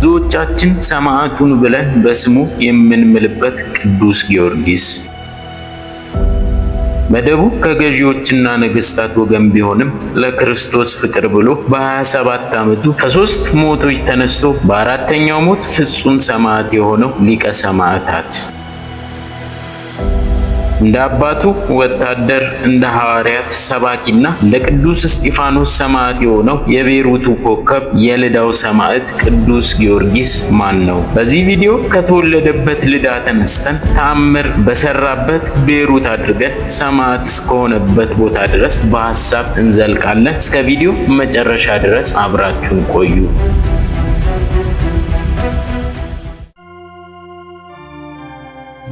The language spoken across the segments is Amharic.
ብዙዎቻችን ሰማዕቱን ብለን በስሙ የምንምልበት ቅዱስ ጊዮርጊስ መደቡ ከገዢዎችና ነገስታት ወገን ቢሆንም ለክርስቶስ ፍቅር ብሎ በ27 ዓመቱ ከሶስት ሞቶች ተነስቶ በአራተኛው ሞት ፍጹም ሰማዕት የሆነው ሊቀ ሰማዕታት፣ እንደ አባቱ ወታደር፣ እንደ ሐዋርያት ሰባኪና እንደ ቅዱስ እስጢፋኖስ ሰማዕት የሆነው የቤሩቱ ኮከብ የልዳው ሰማዕት ቅዱስ ጊዮርጊስ ማን ነው? በዚህ ቪዲዮ ከተወለደበት ልዳ ተነስተን ተአምር በሰራበት ቤሩት አድርገን ሰማዕት እስከሆነበት ቦታ ድረስ በሐሳብ እንዘልቃለን። እስከ ቪዲዮ መጨረሻ ድረስ አብራችሁን ቆዩ።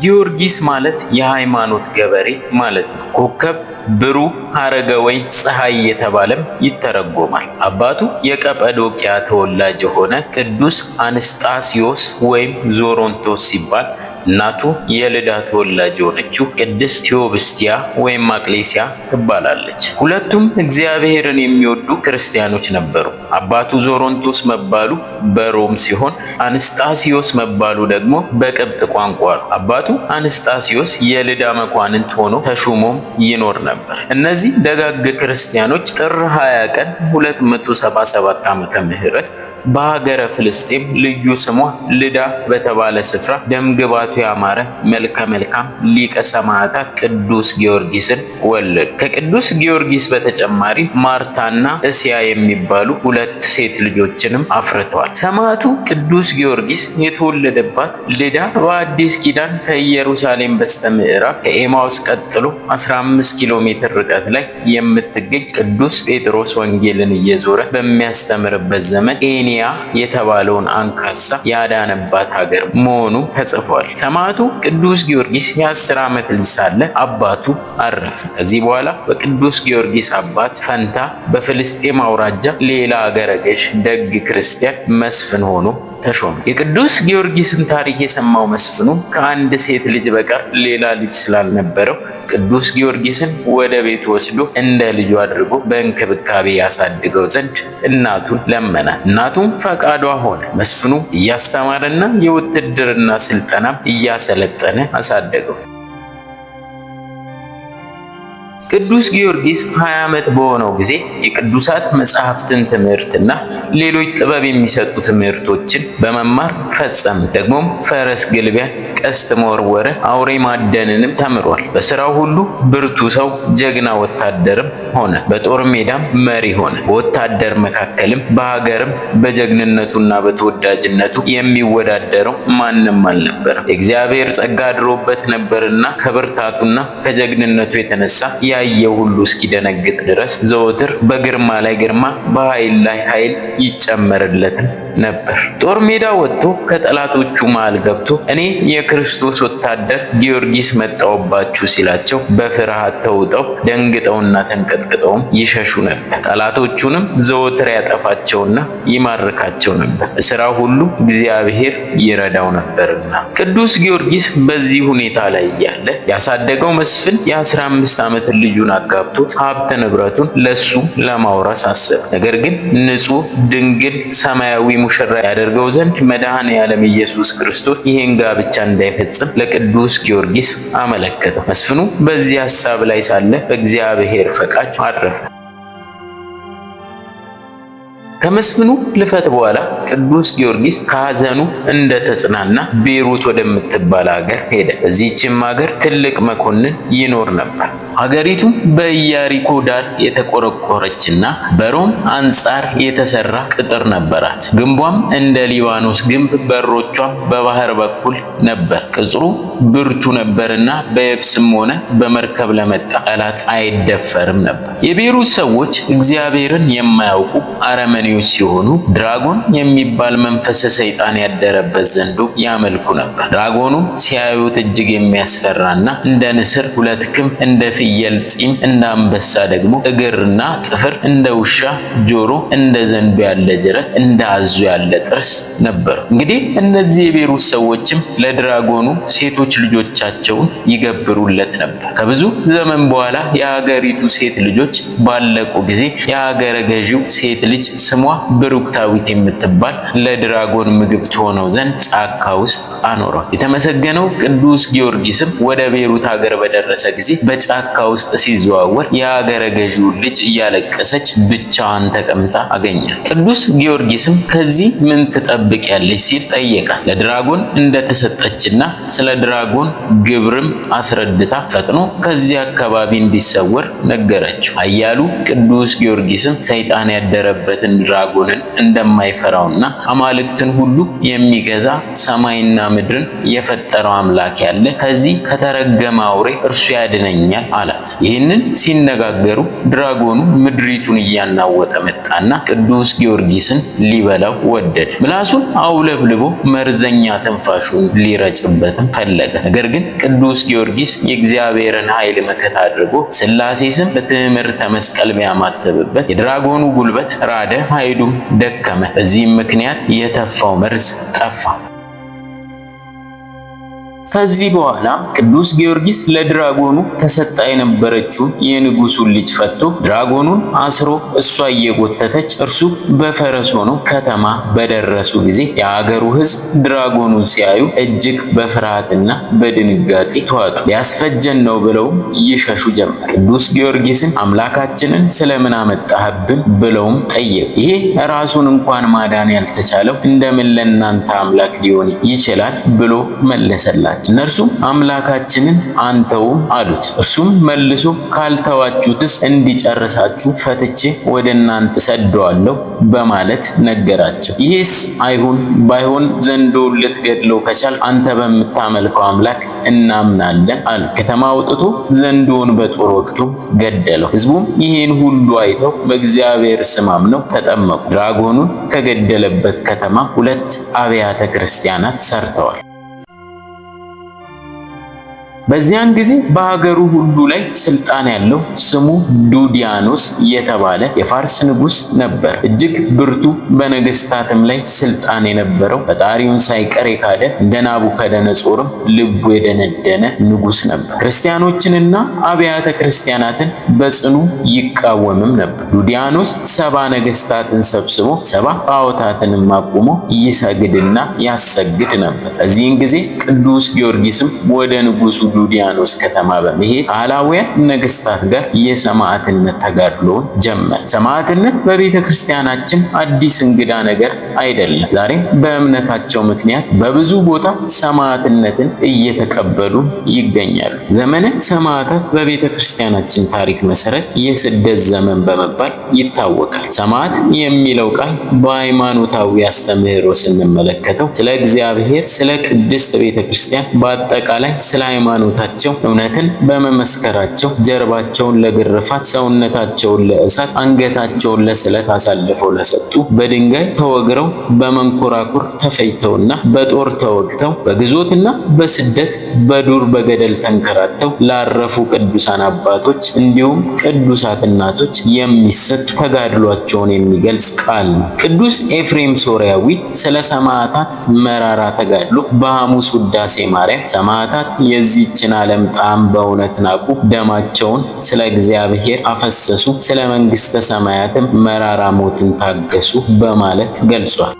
ጊዮርጊስ ማለት የሃይማኖት ገበሬ ማለት ነው። ኮከብ፣ ብሩህ፣ ሐረገ ወይን፣ ፀሐይ እየተባለም ይተረጎማል። አባቱ የቀጰዶቅያ ተወላጅ የሆነ ቅዱስ አንስጣስዮስ ወይም ዞሮንቶስ ሲባል እናቱ የልዳ ተወላጅ የሆነችው ቅድስት ቴዎብስቲያ ወይም አቅሌሲያ ትባላለች። ሁለቱም እግዚአብሔርን የሚወዱ ክርስቲያኖች ነበሩ። አባቱ ዞሮንቶስ መባሉ በሮም ሲሆን አንስጣስዮስ መባሉ ደግሞ በቅብጥ ቋንቋ ነው። አባቱ አንስጣስዮስ የልዳ መኳንንት ሆኖ ተሹሞም ይኖር ነበር። እነዚህ ደጋግ ክርስቲያኖች ጥር 20 ቀን 277 ዓመተ ምህረት በሀገረ ፍልስጤም ልዩ ስሟ ልዳ በተባለ ስፍራ ደምግባቱ ያማረ መልከ መልካም ሊቀ ሰማዕታት ቅዱስ ጊዮርጊስን ወለዱ። ከቅዱስ ጊዮርጊስ በተጨማሪ ማርታና እስያ የሚባሉ ሁለት ሴት ልጆችንም አፍርተዋል። ሰማዕቱ ቅዱስ ጊዮርጊስ የተወለደባት ልዳ በአዲስ ኪዳን ከኢየሩሳሌም በስተ ምዕራብ ከኤማውስ ቀጥሎ 15 ኪሎ ሜትር ርቀት ላይ የምትገኝ፣ ቅዱስ ጴጥሮስ ወንጌልን እየዞረ በሚያስተምርበት ዘመን ኤንያ የተባለውን አንካሳ ያዳነባት ሀገር መሆኑ ተጽፏል። ሰማዕቱ ቅዱስ ጊዮርጊስ የ10 ዓመት ልጅ ሳለ አባቱ አረፈ። ከዚህ በኋላ በቅዱስ ጊዮርጊስ አባት ፈንታ በፍልስጤም አውራጃ ሌላ አገረ ገዥ ደግ ክርስቲያን መስፍን ሆኖ ተሾመ። የቅዱስ ጊዮርጊስን ታሪክ የሰማው መስፍኑ ከአንድ ሴት ልጅ በቀር ሌላ ልጅ ስላልነበረው ቅዱስ ጊዮርጊስን ወደ ቤቱ ወስዶ እንደ ልጁ አድርጎ በእንክብካቤ ያሳድገው ዘንድ እናቱን ለመናት። እናቱም ፈቃዷ ሆነ። መስፍኑ እያስተማረና የውትድርና ስልጠናም እያሰለጠነ አሳደገው። ቅዱስ ጊዮርጊስ 20 ዓመት በሆነው ጊዜ የቅዱሳት መጻሕፍትን ትምህርትና ሌሎች ጥበብ የሚሰጡ ትምህርቶችን በመማር ፈጸመ። ደግሞም ፈረስ ግልቢያን፣ ቀስት መወርወርን፣ አውሬ ማደንንም ተምሯል። በስራው ሁሉ ብርቱ ሰው፣ ጀግና ወታደርም ሆነ። በጦር ሜዳም መሪ ሆነ። በወታደር መካከልም በሀገርም በጀግንነቱና በተወዳጅነቱ የሚወዳደረው ማንም አልነበረም። የእግዚአብሔር ጸጋ አድሮበት ነበርና ከብርታቱና ከጀግንነቱ የተነሳ ያየው ሁሉ እስኪደነግጥ ድረስ ዘወትር በግርማ ላይ ግርማ፣ በኃይል ላይ ኃይል ይጨመርለትም ነበር። ጦር ሜዳ ወጥቶ ከጠላቶቹ መሃል ገብቶ እኔ የክርስቶስ ወታደር ጊዮርጊስ መጣሁባችሁ ሲላቸው በፍርሃት ተውጠው ደንግጠውና ተንቀጥቅጠውም ይሸሹ ነበር። ጠላቶቹንም ዘወትር ያጠፋቸውና ይማርካቸው ነበር። ስራ ሁሉ እግዚአብሔር ይረዳው ነበርና። ቅዱስ ጊዮርጊስ በዚህ ሁኔታ ላይ እያለ ያሳደገው መስፍን የ15 ዓመት ልጁን አጋብቶ ሀብተ ንብረቱን ለሱ ለማውረስ አሰበ። ነገር ግን ንጹሕ ድንግል ሰማያዊ ሙሽራ ያደርገው ዘንድ መድኃኔ ዓለም ኢየሱስ ክርስቶስ ይህን ጋብቻ እንዳይፈጽም ለቅዱስ ጊዮርጊስ አመለከተው። መስፍኑ በዚህ ሐሳብ ላይ ሳለ በእግዚአብሔር ፈቃድ አረፈ። ከመስፍኑ ልፈት በኋላ ቅዱስ ጊዮርጊስ ከሐዘኑ እንደተጽናና ቤሩት ወደምትባል ሀገር ሄደ። በዚህችም ሀገር ትልቅ መኮንን ይኖር ነበር። ሀገሪቱ በኢያሪኮ ዳር የተቆረቆረችና በሮም አንጻር የተሰራ ቅጥር ነበራት። ግንቧም እንደ ሊባኖስ ግንብ፣ በሮቿም በባህር በኩል ነበር። ቅጥሩ ብርቱ ነበርና በየብስም ሆነ በመርከብ ለመጣ ጠላት አይደፈርም ነበር። የቤሩት ሰዎች እግዚአብሔርን የማያውቁ አረመኔዎች ሲሆኑ ድራጎን የሚባል መንፈሰ ሰይጣን ያደረበት ዘንዶ ያመልኩ ነበር። ድራጎኑ ሲያዩት እጅግ የሚያስፈራና እንደ ንስር ሁለት ክንፍ፣ እንደ ፍየል ፂም፣ እንደ አንበሳ ደግሞ እግርና ጥፍር፣ እንደ ውሻ ጆሮ፣ እንደ ዘንዶ ያለ ጅረት፣ እንደ አዞ ያለ ጥርስ ነበሩ። እንግዲህ እነዚህ የቤሩት ሰዎችም ለድራጎኑ ሴቶች ልጆቻቸውን ይገብሩለት ነበር። ከብዙ ዘመን በኋላ የሀገሪቱ ሴት ልጆች ባለቁ ጊዜ የሀገረ ገዢው ሴት ልጅ ስሟ ስሟ ብሩክታዊት የምትባል ለድራጎን ምግብ ትሆነው ዘንድ ጫካ ውስጥ አኖረው። የተመሰገነው ቅዱስ ጊዮርጊስም ወደ ቤሩት ሀገር በደረሰ ጊዜ በጫካ ውስጥ ሲዘዋወር የአገረ ገዢውን ልጅ እያለቀሰች ብቻዋን ተቀምጣ አገኛት። ቅዱስ ጊዮርጊስም ከዚህ ምን ትጠብቂያለሽ ሲል ጠየቃት። ለድራጎን እንደተሰጠችና ስለ ድራጎን ግብርም አስረድታ ፈጥኖ ከዚህ አካባቢ እንዲሰወር ነገረችው። ኃያሉ ቅዱስ ጊዮርጊስም ሰይጣን ያደረበትን ድራጎንን እንደማይፈራውና አማልክትን ሁሉ የሚገዛ ሰማይና ምድርን የፈጠረው አምላክ ያለ ከዚህ ከተረገመ አውሬ እርሱ ያድነኛል አላት። ይህንን ሲነጋገሩ ድራጎኑ ምድሪቱን እያናወጠ መጣና ቅዱስ ጊዮርጊስን ሊበላው ወደደ። ምላሱን አውለብልቦ መርዘኛ ትንፋሹን ሊረጭበትም ፈለገ። ነገር ግን ቅዱስ ጊዮርጊስ የእግዚአብሔርን ኃይል መከታ አድርጎ ሥላሴ ስም በትምህርተ መስቀል ቢያማትብበት የድራጎኑ ጉልበት ራደ፣ ኃይሉም ደከመ። በዚህም ምክንያት የተፋው መርዝ ጠፋ። ከዚህ በኋላ ቅዱስ ጊዮርጊስ ለድራጎኑ ተሰጣ የነበረችውን የንጉሱን ልጅ ፈቶ ድራጎኑን አስሮ እሷ እየጎተተች እርሱ በፈረስ ሆኖ ከተማ በደረሱ ጊዜ የአገሩ ሕዝብ ድራጎኑን ሲያዩ እጅግ በፍርሃትና በድንጋጤ ተዋጡ። ሊያስፈጀን ነው ብለውም ይሸሹ ጀመር። ቅዱስ ጊዮርጊስን አምላካችንን ስለምን አመጣህብን ብለውም ጠየቁ። ይሄ ራሱን እንኳን ማዳን ያልተቻለው እንደምን ለእናንተ አምላክ ሊሆን ይችላል ብሎ መለሰላቸው። እነርሱም አምላካችንን አንተውም አሉት። እርሱም መልሶ ካልተዋችሁትስ እንዲጨርሳችሁ ፈትቼ ወደ እናንተ ሰደዋለሁ በማለት ነገራቸው። ይሄስ አይሁን፣ ባይሆን ዘንዶውን ልትገድለው ከቻል አንተ በምታመልከው አምላክ እናምናለን አሉት። ከተማ አውጥቶ ዘንዶውን በጦር ወግቶ ገደለው። ሕዝቡም ይህን ሁሉ አይተው በእግዚአብሔር ስም አምነው ተጠመቁ። ድራጎኑን ከገደለበት ከተማ 2 አብያተ ክርስቲያናት ሰርተዋል። በዚያን ጊዜ በሀገሩ ሁሉ ላይ ስልጣን ያለው ስሙ ዱዲያኖስ የተባለ የፋርስ ንጉስ ነበር። እጅግ ብርቱ፣ በነገስታትም ላይ ስልጣን የነበረው ፈጣሪውን ሳይቀር የካደ እንደ ናቡከደነጾርም ልቡ የደነደነ ንጉስ ነበር። ክርስቲያኖችንና አብያተ ክርስቲያናትን በጽኑ ይቃወምም ነበር። ዱዲያኖስ 70 ነገስታትን ሰብስቦ 70 ጣዖታትንም አቁሞ ይሰግድና ያሰግድ ነበር። በዚህን ጊዜ ቅዱስ ጊዮርጊስም ወደ ንጉሱ ዱዲያኖስ ከተማ በመሄድ ከአላውያን ነገስታት ጋር የሰማዕትነት ተጋድሎውን ጀመረ። ሰማዕትነት በቤተ ክርስቲያናችን አዲስ እንግዳ ነገር አይደለም። ዛሬም በእምነታቸው ምክንያት በብዙ ቦታ ሰማዕትነትን እየተቀበሉ ይገኛሉ። ዘመነ ሰማዕታት በቤተ ክርስቲያናችን ታሪክ መሰረት የስደት ዘመን በመባል ይታወቃል። ሰማዕት የሚለው ቃል በሃይማኖታዊ አስተምህሮ ስንመለከተው ስለ እግዚአብሔር፣ ስለ ቅድስት ቤተ ክርስቲያን፣ በአጠቃላይ ስለ ሃይማኖታቸው እውነትን በመመስከራቸው ጀርባቸውን ለግርፋት፣ ሰውነታቸውን ለእሳት፣ አንገታቸውን ለስለት አሳልፈው ለሰጡ፣ በድንጋይ ተወግረው በመንኮራኩር ተፈጅተውና በጦር ተወግተው በግዞትና በስደት በዱር በገደል ተንከራተው ላረፉ ቅዱሳን አባቶች እንዲሁም ቅዱሳት እናቶች የሚሰጥ ተጋድሏቸውን የሚገልጽ ቃል ነው። ቅዱስ ኤፍሬም ሶርያዊ ስለ ሰማዕታት መራራ ተጋድሎ በሐሙስ ውዳሴ ማርያም ሰማዕታት የዚህችን ዓለም ጣዕም በእውነት ናቁ፣ ደማቸውን ስለ እግዚአብሔር አፈሰሱ፣ ስለ መንግሥተ ሰማያትም መራራ ሞትን ታገሱ በማለት ገልጿል።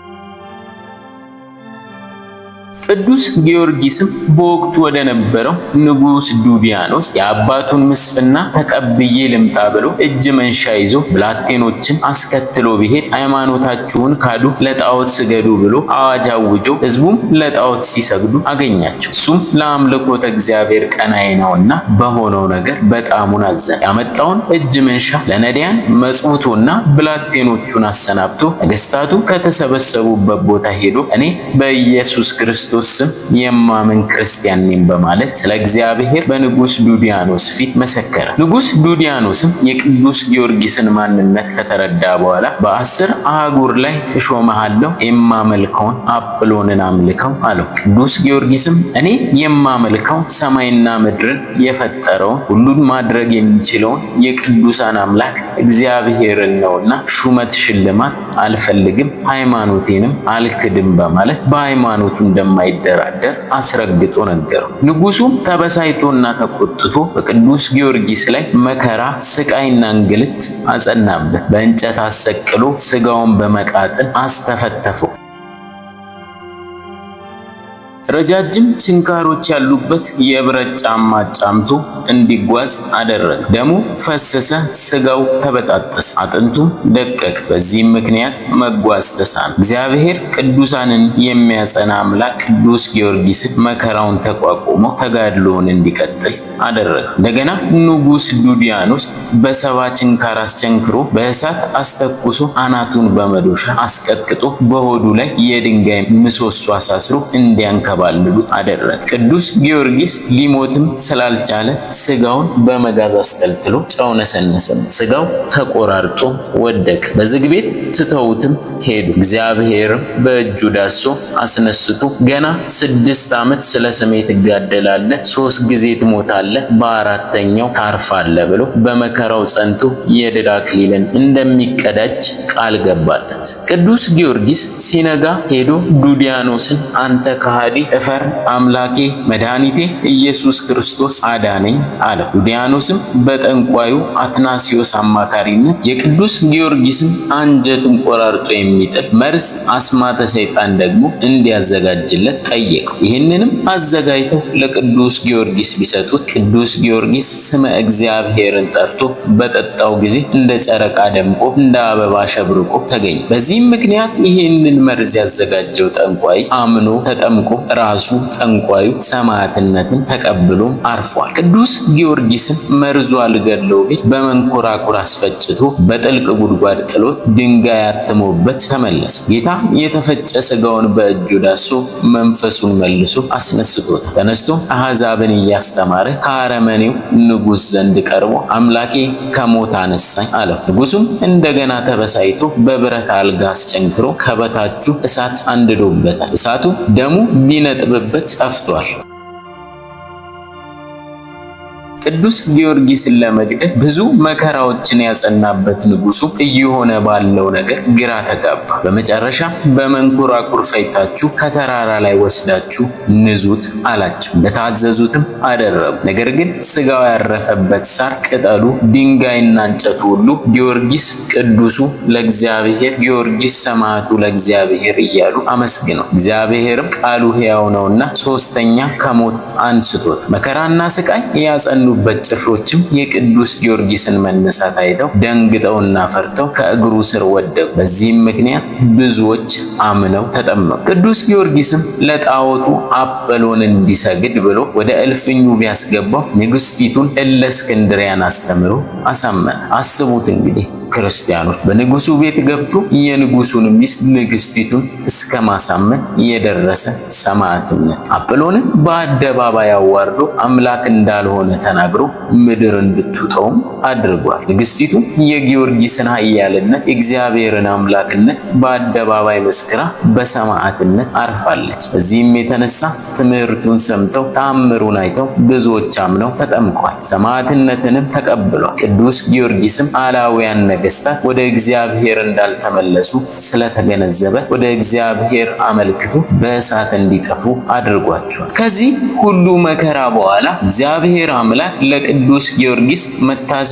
ቅዱስ ጊዮርጊስም በወቅቱ ወደ ነበረው ንጉስ ዱዲያኖስ የአባቱን ምስፍና ተቀብዬ ልምጣ ብሎ እጅ መንሻ ይዞ ብላቴኖችን አስከትሎ ቢሄድ ሃይማኖታችሁን ካዱ፣ ለጣዖት ስገዱ ብሎ አዋጅ አውጆ ሕዝቡም ለጣዖት ሲሰግዱ አገኛቸው። እሱም ለአምልኮተ እግዚአብሔር ቀናኢ ነውና በሆነው ነገር በጣሙን አዘነ። ያመጣውን እጅ መንሻ ለነዳያን መጽውቶና ብላቴኖቹን አሰናብቶ ነገስታቱ ከተሰበሰቡበት ቦታ ሄዶ እኔ በኢየሱስ ክርስቶስ ስም የማምን ክርስቲያን ነኝ በማለት ስለ እግዚአብሔር በንጉስ ዱዲያኖስ ፊት መሰከረ። ንጉስ ዱዲያኖስም የቅዱስ ጊዮርጊስን ማንነት ከተረዳ በኋላ በ10 አህጉር ላይ እሾምሃለሁ፣ የማመልከውን አጵሎንን አምልከው አለው። ቅዱስ ጊዮርጊስም እኔ የማመልከው ሰማይና ምድርን የፈጠረውን ሁሉን ማድረግ የሚችለውን የቅዱሳን አምላክ እግዚአብሔርን ነውና ሹመት ሽልማት አልፈልግም፣ ሃይማኖቴንም አልክድም በማለት በሃይማኖቱ እንደማይደራደር እንደማይደራደር አስረግጦ ነገረው። ንጉሱም ተበሳይቶና ተቆጥቶ በቅዱስ ጊዮርጊስ ላይ መከራ፣ ስቃይና እንግልት አጸናበት። በእንጨት አሰቅሎ ስጋውን በመቃጥን አስተፈተፈው። ረጃጅም ችንካሮች ያሉበት የብረት ጫማ ጫምቶ እንዲጓዝ አደረገ። ደሙ ፈሰሰ፣ ስጋው ተበጣጠሰ፣ አጥንቱም ደቀቀ። በዚህም ምክንያት መጓዝ ተሳነ። እግዚአብሔር ቅዱሳንን የሚያጸና አምላክ ቅዱስ ጊዮርጊስን መከራውን ተቋቁሞ ተጋድሎውን እንዲቀጥል አደረገ። እንደገና ንጉስ ዱዲያኖስ በ70 ችንካር አስቸንክሮ በእሳት አስተኩሶ አናቱን በመዶሻ አስቀጥቅጦ በሆዱ ላይ የድንጋይ ምሰሶ አሳስሮ እንዲያንከባልሉት አደረገ። ቅዱስ ጊዮርጊስ ሊሞትም ስላልቻለ ስጋውን በመጋዝ አስጠልጥሎ ጨው ነሰነሰ። ስጋው ተቆራርጦ ወደቀ። በዝግ ቤት ትተውትም ሄዱ። እግዚአብሔርም በእጁ ዳሶ አስነስቶ ገና 6 ዓመት ስለ ስሜ ትጋደላለህ፣ 3 ጊዜ ትሞታለህ፣ በአራተኛው ታርፋለህ ብሎ በመከራው ጸንቶ የድል አክሊልን እንደሚቀዳጅ ቃል ገባለት። ቅዱስ ጊዮርጊስ ሲነጋ ሄዶ ዱዲያኖስን አንተ ከሃዲ እፈር፣ አምላኬ መድኃኒቴ ኢየሱስ ክርስቶስ አዳነኝ አለው። ዱዲያኖስም በጠንቋዩ አትናሲዮስ አማካሪነት የቅዱስ ጊዮርጊስን አንጀቱን ቆራርጦ የሚጥል መርዝ አስማተ ሰይጣን ደግሞ እንዲያዘጋጅለት ጠየቀው። ይህንንም አዘጋጅተው ለቅዱስ ጊዮርጊስ ቢሰጡት ቅዱስ ጊዮርጊስ ስመ እግዚአብሔርን ጠርቶ በጠጣው ጊዜ እንደ ጨረቃ ደምቆ እንደ አበባ ሸብርቆ ተገኘ። በዚህም ምክንያት ይህንን መርዝ ያዘጋጀው ጠንቋይ አምኖ ተጠምቆ ራሱ ጠንቋዩ ሰማዕትነትን ተቀብሎ አርፏል። ቅዱስ ጊዮርጊስን መርዙ አልገድለው ቢል በመንኮራኩር አስፈጭቶ በጥልቅ ጉድጓድ ጥሎት ድንጋይ አትሞበት ተመለሰ። ጌታ የተፈጨ ስጋውን በእጁ ዳሶ መንፈሱን መልሶ አስነስቶታል። ተነስቶ አሕዛብን እያስተማረ ከአረመኔው ንጉሥ ዘንድ ቀርቦ አምላኬ ከሞት አነሳኝ አለው። ንጉሱም እንደገና ተበሳይቶ በብረት አልጋ አስቸንክሮ ከበታቹ እሳት አንድዶበታል። እሳቱ ደሙ ቢነጥብበት ጠፍቷል። ቅዱስ ጊዮርጊስን ለመግደል ብዙ መከራዎችን ያጸናበት ንጉሱ እየሆነ ባለው ነገር ግራ ተጋባ። በመጨረሻ በመንኮራኩር ፈይታችሁ ከተራራ ላይ ወስዳችሁ ንዙት አላቸው። እንደታዘዙትም አደረጉ። ነገር ግን ስጋው ያረፈበት ሳር፣ ቅጠሉ፣ ድንጋይና እንጨቱ ሁሉ ጊዮርጊስ ቅዱሱ ለእግዚአብሔር፣ ጊዮርጊስ ሰማዕቱ ለእግዚአብሔር እያሉ አመስግነው። እግዚአብሔርም ቃሉ ሕያው ነውና ሶስተኛ ከሞት አንስቶት መከራና ስቃይ ያጸኑ በት ጭፍሮችም የቅዱስ ጊዮርጊስን መነሳት አይተው ደንግጠውና ፈርተው ከእግሩ ስር ወደቁ። በዚህም ምክንያት ብዙዎች አምነው ተጠመቁ። ቅዱስ ጊዮርጊስም ለጣዖቱ አጵሎን እንዲሰግድ ብሎ ወደ እልፍኙ ቢያስገባው ንግስቲቱን እለእስክንድርያን አስተምሮ አሳመነ። አስቡት እንግዲህ ክርስቲያኖች በንጉሱ ቤት ገብቶ የንጉሱን ሚስት ንግስቲቱን እስከ ማሳመን የደረሰ ሰማዕትነት። አጵሎንን በአደባባይ አዋርዶ አምላክ እንዳልሆነ ተናግሮ ምድር እንድትውጠውም አድርጓል። ንግስቲቱ የጊዮርጊስን ኃያልነት የእግዚአብሔርን አምላክነት በአደባባይ መስክራ በሰማዕትነት አርፋለች። በዚህም የተነሳ ትምህርቱን ሰምተው ተአምሩን አይተው ብዙዎች አምነው ተጠምቀዋል፣ ሰማዕትነትንም ተቀብሏል። ቅዱስ ጊዮርጊስም አላውያን ነገስታት ወደ እግዚአብሔር እንዳልተመለሱ ስለተገነዘበ ወደ እግዚአብሔር አመልክቶ በእሳት እንዲጠፉ አድርጓቸዋል። ከዚህ ሁሉ መከራ በኋላ እግዚአብሔር አምላክ ለቅዱስ ጊዮርጊስ መታሰቢያን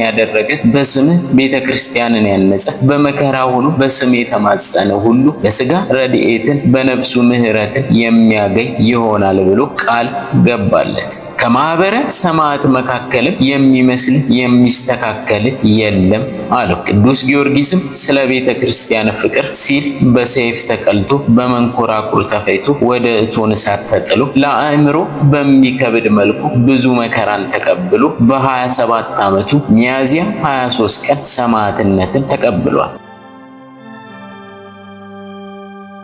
ያደረገ በስምህ ቤተ ክርስቲያንን ያነጸ በመከራ ሆኖ በስም የተማጸነ ሁሉ በስጋ ረድኤትን በነፍሱ ምሕረትን የሚያገኝ ይሆናል ብሎ ቃል ገባለት። ከማህበረ ሰማዕት መካከልም የሚመስል የሚስተካከል የለም አለው። ቅዱስ ጊዮርጊስም ስለ ቤተ ክርስቲያን ፍቅር ሲል በሰይፍ ተቀልቶ በመንኮራኩር ተፈይቶ ወደ እቶን እሳት ተጥሎ ለአእምሮ በሚከብድ መልኩ ብዙ መከራን ተቀብሎ በ27 ዓመቱ ሚያዝያ 23 ቀን ሰማዕትነትን ተቀብሏል።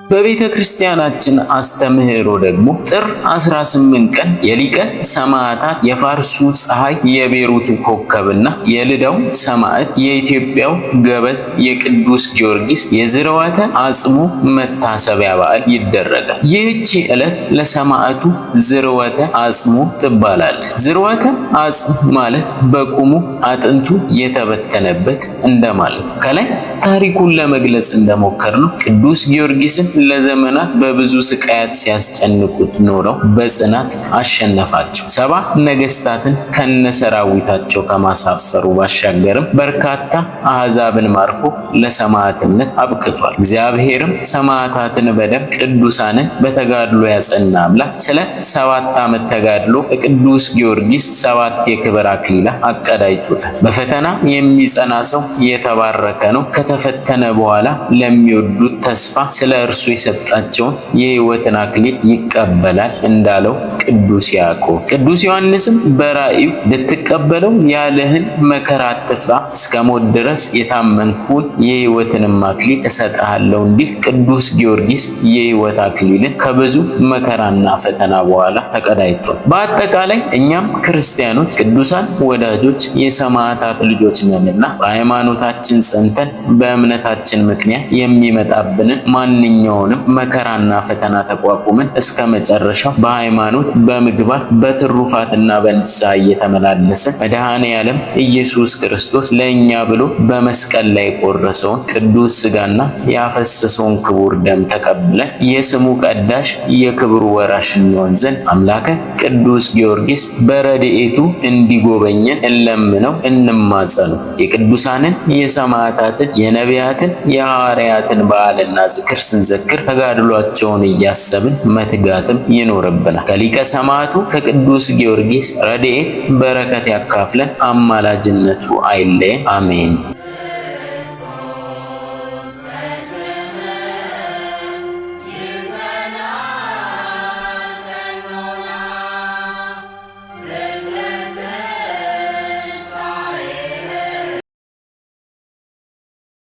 በቤተ ክርስቲያናችን አስተምህሮ ደግሞ ጥር 18 ቀን የሊቀ ሰማዕታት የፋርሱ ፀሐይ የቤሩቱ ኮከብና የልዳው ሰማዕት የኢትዮጵያው ገበዝ የቅዱስ ጊዮርጊስ የዝርወተ አጽሙ መታሰቢያ በዓል ይደረጋል። ይህቺ ዕለት ለሰማዕቱ ዝርወተ አጽሙ ትባላለች። ዝርወተ አጽም ማለት በቁሙ አጥንቱ የተበተነበት እንደማለት። ከላይ ታሪኩን ለመግለጽ እንደሞከርነው ቅዱስ ጊዮርጊስን ለዘመናት በብዙ ስቃያት ሲያስጨንቁት ኖረው በጽናት አሸነፋቸው። 70 ነገስታትን ከነሰራዊታቸው ከማሳፈሩ ባሻገርም በርካታ አሕዛብን ማርኮ ለሰማዕትነት አብቅቷል። እግዚአብሔርም ሰማዕታትን በደም ቅዱሳንን በተጋድሎ ያጸና አምላክ ስለ 7 ዓመት ተጋድሎ ቅዱስ ጊዮርጊስ 7 የክብር አክሊላ አቀዳጅቶታል። በፈተና የሚጸና ሰው የተባረከ ነው። ከተፈተነ በኋላ ለሚወዱት ተስፋ ስለ እርሱ የሰጣቸውን የሕይወትን አክሊል ይቀበላል እንዳለው ቅዱስ ያዕቆብ። ቅዱስ ዮሐንስም በራእዩ ልትቀበለው ያለህን መከራ አትፍራ፣ እስከ ሞት ድረስ የታመንኩን የሕይወትንም አክሊል እሰጥሃለሁ እንዲህ ቅዱስ ጊዮርጊስ የሕይወት አክሊልን ከብዙ መከራና ፈተና በኋላ ተቀዳጅቷል። በአጠቃላይ እኛም ክርስቲያኖች ቅዱሳን ወዳጆች የሰማዕታት ልጆች ነንና በሃይማኖታችን ጸንተን በእምነታችን ምክንያት የሚመጣብንን ማንኛውንም መከራና ፈተና ተቋቁመን እስከ መጨረሻው በሃይማኖት በምግባር በትሩፋትና በንስሐ እየተመላለስን መድኃኔ ዓለም ኢየሱስ ክርስቶስ ለእኛ ብሎ በመስቀል ላይ የቆረሰውን ቅዱስ ሥጋና ያፈሰሰውን ክቡር ደም ተቀብለን የስሙ ቀዳሽ የክብሩ ወራሽ እንሆን ዘንድ አምላከ ቅዱስ ጊዮርጊስ በረድኤቱ እንዲጎበኘን እንለምነው፣ እንማጸነው። የቅዱሳንን የሰማዕታትን የነቢያትን የሐዋርያትን በዓልና ዝክር ስንዘክር ተጋድሏቸውን እያሰብን መትጋትም ይኖርብናል። ከሊቀ ሰማዕቱ ከቅዱስ ጊዮርጊስ ረድኤት በረከት ያካፍለን፣ አማላጅነቱ አይለየን። አሜን።